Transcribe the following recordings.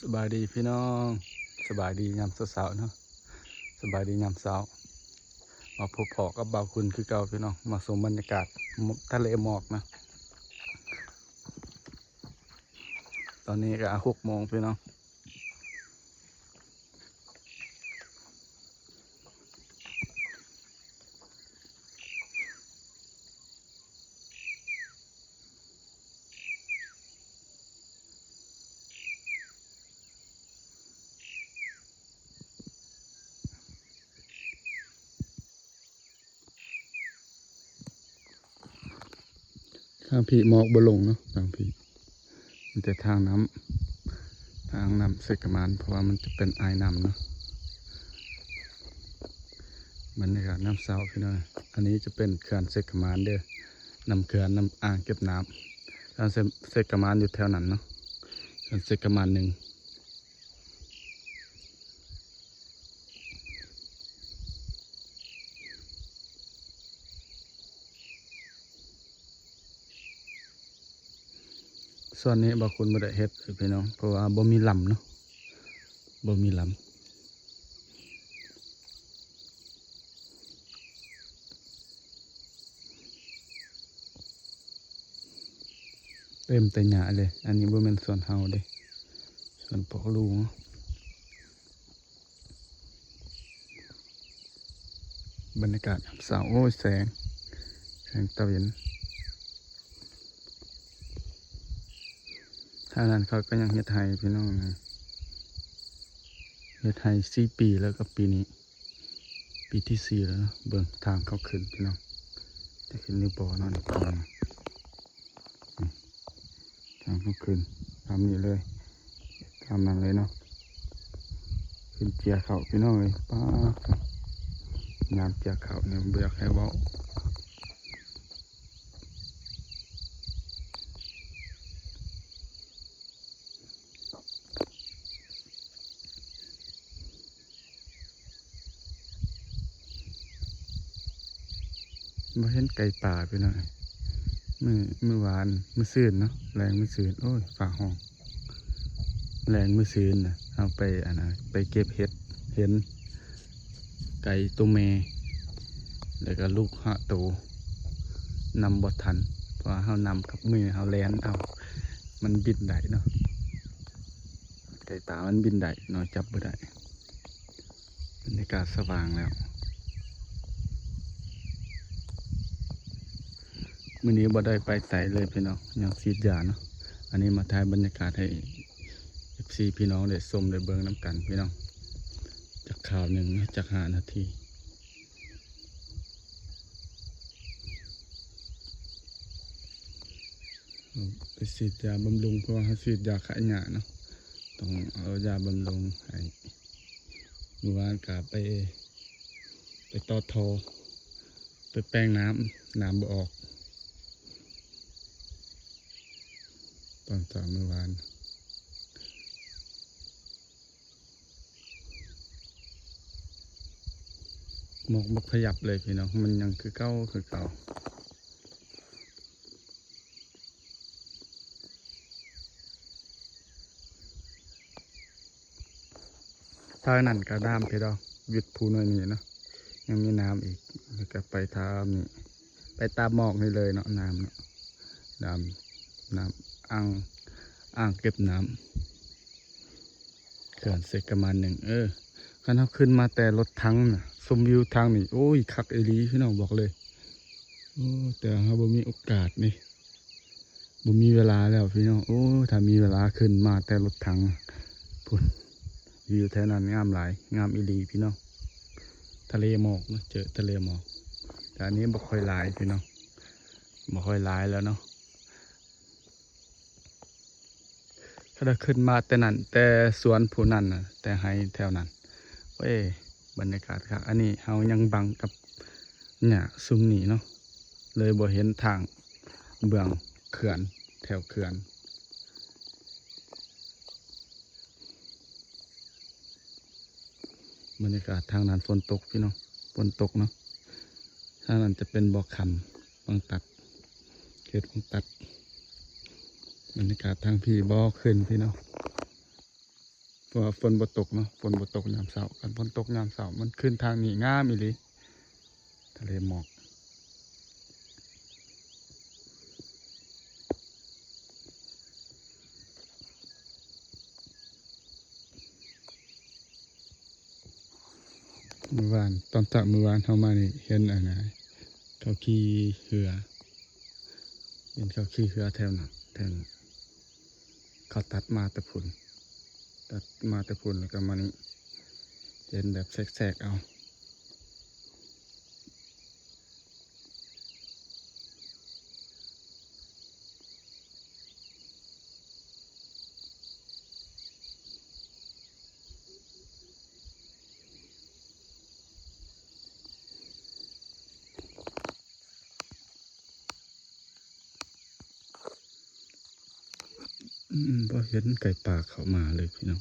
ສະບາຍດີພີ່ນ້ອງ ສະບາຍດີຍາມເຊົ້າໆເນາະ ສະບາຍດີຍາມເຊົ້າ ມາພົບພໍ້ກັບບ່າວຄຸນຄືເກົ່າພີ່ນ້ອງ ມາຊົມບັນຍາກາດ ທະເລໝອກນະ ຕອນນີ້ກໍຫົກໂມງພີ່ນ້ອງ. ທາງພີ້ໝອກບໍ່ລົງເນາະ ທາງພີ້ ມີແຕ່ທາງນ້ຳ ທາງນ້ຳເຊກະໝານ ເພາະວ່າມັນຈະເປັນອາຍນ້ຳເນາະ ບັນຍາກາດຍາມເຊົ້າພີ່ນ້ອງ ອັນນີ້ຈະເປັນເຂື່ອນເຊກະໝານເດີ ນ້ຳເຂື່ອນ ນ້ຳອ່າງເກັບນ້ຳ ເຂື່ອນເຊ ເຊກະໝານຢູ່ແຖວນັ້ນເນາະ ເຂື່ອນເຊກະໝານໜຶ່ງ ສ່ວນນີ້ບ່າວຄຸນບໍ່ໄດ້ເຮັດພີ່ນ້ອງ ເພາະວ່າບໍ່ມີລຳເນາະ ບໍ່ມີລຳ ເຕັມແຕ່ຫຍ້າເລີຍ ອັນນີ້ບໍ່ແມ່ນສວນເຮົາເດ້ ສວນພວກລຸງ. ບັນຍາກາດຍາມເຊົ້າ ໂອ້ຍ ແສງ ແສງຕາເວັນ ທາງນັ້ນເຂົາກໍຍັງເຮັດໄຮ່ພີ່ນ້ອງ ເຮັດໄຮ່ສີ່ປີແລ້ວກັບປີນີ້ ປີທີສີ່ແລ້ວເນາະ ເບິ່ງທາງເຂົາຂຶ້ນພີ່ນ້ອງ ຈະຂຶ້ນຫຼືບໍ່ເນາະ ທາງເຂົາຂຶ້ນຕາມນີ້ເລີຍ ຕາມນັ້ນເລີຍເນາະ ຂຶ້ນເຈຍເຂົ້າພີ່ນ້ອງເອີຍ ປາດ ຍາມເຈຍເຂົ້ານີ້ບໍ່ຢາກໃຫ້ເວົ້າ ບໍ່ເຫັນໄກ່ປ່າພີ່ນ້ອງ ມື້ ມື້ວານ ມື້ຊືນເນາະ ແລງມື້ຊືນ ໂອ້ຍ ຟ້າຮ້ອງ ແລງມື້ຊືນນະ ເຮົາໄປ ອັນນະ ໄປເກັບເຫັດ ເຫັນໄກ່ໂຕແມ່ ແລ້ວກໍລູກຫ້າໂຕ ນຳບໍ່ທັນ ເພາະວ່າເຮົານຳກັບມື ເຮົາແລ່ນເອົາ ມັນບິນໄດ້ເນາະ ໄກ່ປ່າມັນບິນໄດ້ເນາະ ຈັບບໍ່ໄດ້. ບັນຍາກາດສະຫວ່າງແລ້ວ ມື້ນີ້ບໍ່ໄດ້ໄປໃສເລີຍພີ່ນ້ອງ ຍັງສີດຢາເນາະ ອັນນີ້ມາຖ່າຍບັນຍາກາດໃຫ້ເອັຟຊີພີ່ນ້ອງໄດ້ຊົມໄດ້ເບິ່ງນຳກັນພີ່ນ້ອງ ຈັກຄາວໜຶ່ງເນາະ ຈັກຫ້ານາທີ ໄປສີດຢາບຳລຸງ ເພາະວ່າເຮົາສີດຢາຂ້າຫຍ້າເນາະ ຕ້ອງເອົາຢາບຳລຸງໃຫ້ ມື້ວານກະໄປ ໄປຕໍ່ທໍ່ ໄປແປງນ້ຳ ນ້ຳບໍ່ອອກ ຕອນເຊົ້າມື້ວານ ໝອກບໍ່ຂະຫຍັບເລີຍພີ່ນ້ອງ ມັນຍັງຄືເກົ່າ ຄືເກົ່າ. ທາງນັ້ນກະນ້ຳພີ່ນ້ອງ ວິດພູໜ້ອຍນີ້ເນາະ ຍັງມີນ້ຳອີກ ແລ້ວກະໄປທາງນີ້ ໄປຕາມໝອກນີ້ເລີຍເນາະ ນ້ຳເນາະ ນ້ຳ ນ້ຳອ່າງ ອ່າງເກັບນ້ຳ ເຂື່ອນເຊກະໝານໜຶ່ງ ເອີ ຄັນເຮົາຂຶ້ນມາແຕ່ລົດຖັງນະ ຊົມວິວທາງນີ້ ໂອ້ຍ ຄັກອີ່ຫຼີພີ່ນ້ອງ ບອກເລີຍ ໂອ້ ແຕ່ເຮົາບໍ່ມີໂອກາດນີ້ ບໍ່ມີເວລາແລ້ວພີ່ນ້ອງ ໂອ້ ຖ້າມີເວລາຂຶ້ນມາແຕ່ລົດຖັງພຸ້ນ ວິວແຖວນັ້ນງາມຫຼາຍ ງາມອີ່ຫຼີພີ່ນ້ອງ ທະເລໝອກເນາະ ເຈີທະເລໝອກ ແຕ່ອັນນີ້ບໍ່ຄ່ອຍຫຼາຍພີ່ນ້ອງ ບໍ່ຄ່ອຍຫຼາຍແລ້ວເນາະ. ຖ້າໄດ້ຂຶ້ນມາແຕ່ນັ້ນ ແຕ່ສວນຜູ້ນັ້ນນະ ແຕ່ໄຮ່ແຖວນັ້ນ ເອີຍ ບັນຍາກາດຄັກ ອັນນີ້ເຮົາຍັງບັງກັບຫຍ້າຊຸມນີ້ເນາະ ເລີຍບໍ່ເຫັນທາງເບື້ອງເຂື່ອນ ແຖວເຂື່ອນ. ບັນຍາກາດທາງນັ້ນຝົນຕົກພີ່ນ້ອງ ຝົນຕົກເນາະ ທາງນັ້ນຈະເປັນບໍ່ຄຳ ວັງຕັດ ເຂດວັງຕັດ ບັນຍາກາດທາງພີ້ບໍ່ຂຶ້ນພີ່ນ້ອງ ພາະວ່າຝົນບໍ່ຕົກເນາະ, ຝົນບໍ່ຕົກຍາມເຊົ້າ. ຄັນຝົນຕົກຍາມເຊົ້າ ມັນຂຶ້ນທາງນີ້ງາມອີ່ຫຼີ ທະເລໝອກ. ມື້ວານ ຕອນເຊົ້າມື້ວານເຮົາມານີ້ ເຫັນອັນນ່າ ເຂົາຂີ່ເຮືອ ເຫັນເຂົາຂີ່ເຮືອແຖວນັ້ນ ແຖວນັ້ນ ເຂົາຕັດມາແຕ່ພຸ້ນ ຕັດມາແຕ່ພຸ້ນ ແລ້ວກໍມານີ້ ເຫັນແບບແຊກໆເອົາ. ອືມ ບໍ່ເຫັນໄກ່ປ່າເຂົ້າມາເລີຍພີ່ນ້ອງ.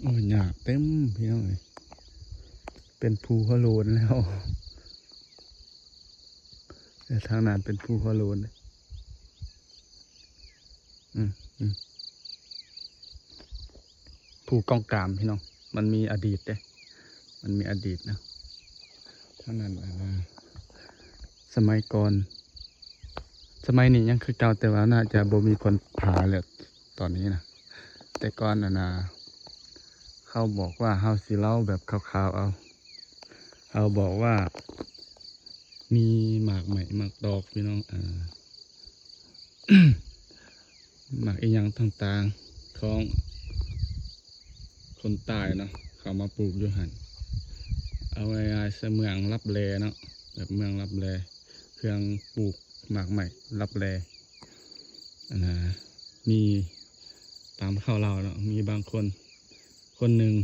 ໂອ້ຍ ຫຍ້າເຕັມພີ່ນ້ອງເອີຍ ເປັນພູຫົວໂລ້ນແລ້ວ. ແຕ່ທາງນັ້ນເປັນພູຫົວໂລ້ນເດ້. ອືມ ອືມ ພູກອງກາມພີ່ນ້ອງ ມັນມີອະດີດເດ້ ມັນມີອະດີດນະ. ທາງນັ້ນ ອ່າ ສະໄໝກ່ອນ ສະໄໝນີ້ຍັງຄືເກົ່າ ແຕ່ວ່າໜ້າຈະບໍ່ມີຄົນຜາແລ້ວຕອນນີ້ນະ. ແຕ່ກ່ອນນັ້ນນະ ເຂົາບອກວ່າ ເຮົາຊິເລົ່າແບບຄ່າວໆເອົາ ເຂົາບອກວ່າ ມີໝາກໄມ້ໝາກດອກພີ່ນ້ອງ ອ່າ ໝາກອີ່ຫຍັງຕ່າງໆຂອງຄົນໃຕ້ເນາະ ເຂົາມາປູກຢູ່ຫັ້ນ. ເອົາງ່າຍໆ ສະເໝືອງລັບແລເນາະ ແບບເມືອງລັບແລ ເຄື່ອງປູກໝາກໄມ້ລັບແລ. ອັນນ່າ ມີຕາມຂ່າວລາວເນາະ ມີບາງຄົນ ຄົນໜຶ່ງ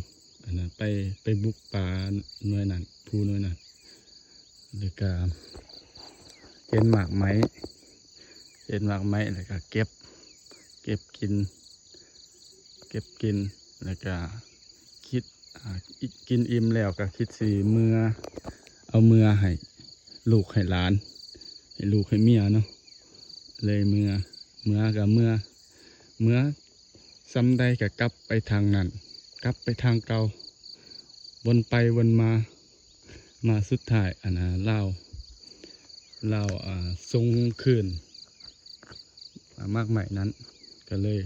ອັນນ່າ ໄປ ໄປບຸກປ່າໜ່ວຍນັ້ນ ພູໜ່ວຍນັ້ນ ແລ້ວກະເຫັນໝາກໄມ້ ເຫັນໝາກໄມ້ ແລ້ວກະເກັບ ເກັບກິນ ເກັບກິນ ແລ້ວກະຄິດ ອ່າ ກິນອີ່ມແລ້ວກະຄິດຊິເມືອ ເອົາເມືອໃຫ້ລູກໃຫ້ຫຼານ ໃຫ້ລູກໃຫ້ເມຍເນາະ ເລີຍເມືອ ເມືອກະເມືອ ເມືອ ສ່ຳໃດກໍກັບໄປທາງນັ້ນ ກັບໄປທາງເກົ່າ ວົນໄປວົນມາ ມາສຸດທ້າຍ ອັນນ່າ ລາວ ລາວ ອ່າ ສົ່ງຄືນ ອ່າ ໝາກໄມ້ນັ້ນ ກໍເລີຍ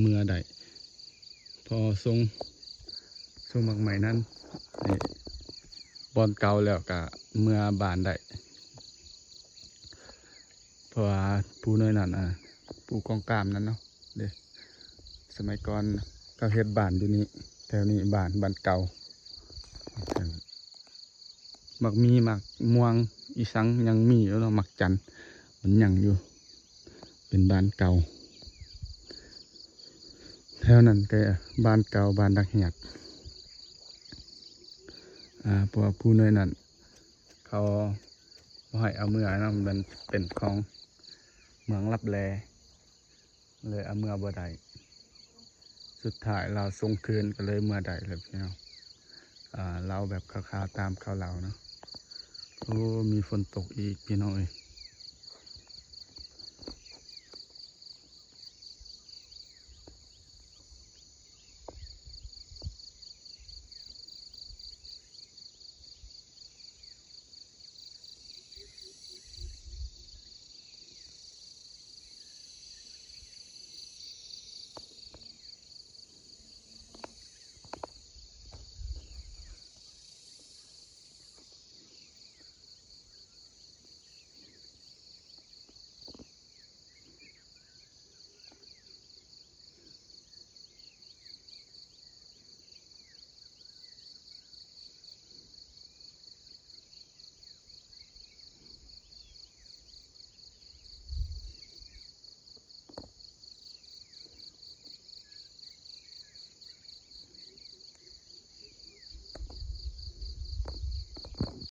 ເມືອໄດ້. ພໍສົ່ງ ສົ່ງໝາກໄມ້ນັ້ນ ນີ້ ບ່ອນເກົ່າແລ້ວ ກໍເມືອບ້ານໄດ້ ເພາະວ່າພູນ້ອຍນັ້ນ ອ່າ ພູກອງກາມນັ້ນເນາະ ເດ້ ສະໄໝກ່ອນເຂົາເຮັດບ້ານຢູ່ນີ້ ແຖວນີ້ບ້ານ ບ້ານເກົ່າ ໝາກມີ ໝາກມ່ວງ ອີ່ສັງຍັງມີຢູ່ເນາະ ໝາກຈັນ ມັນຍັງຢູ່ ເປັນບ້ານເກົ່າ ແຖວນັ້ນກໍບ້ານເກົ່າ ບ້ານດັກຮຽກ ອ່າ ເພາະວ່າຜູ້ໜ່ວຍນັ້ນ ເຂົາບໍ່ໃຫ້ເອົາເມືອເນາະ ມັນເປັນຂອງເມືອງລັບແລ ເລີຍເອົາເມືອບໍ່ໄດ້ ສຸດທ້າຍລາວສົ່ງຄືນກໍເລີຍເມືອໄດ້ແລ້ວພີ່ນ້ອງ ອ່າ ເລົ່າແບບຄ່າວໆຕາມເຂົາເລົ່າເນາະ ໂອ້ ມີຝົນຕົກອີກພີ່ນ້ອງເອີຍ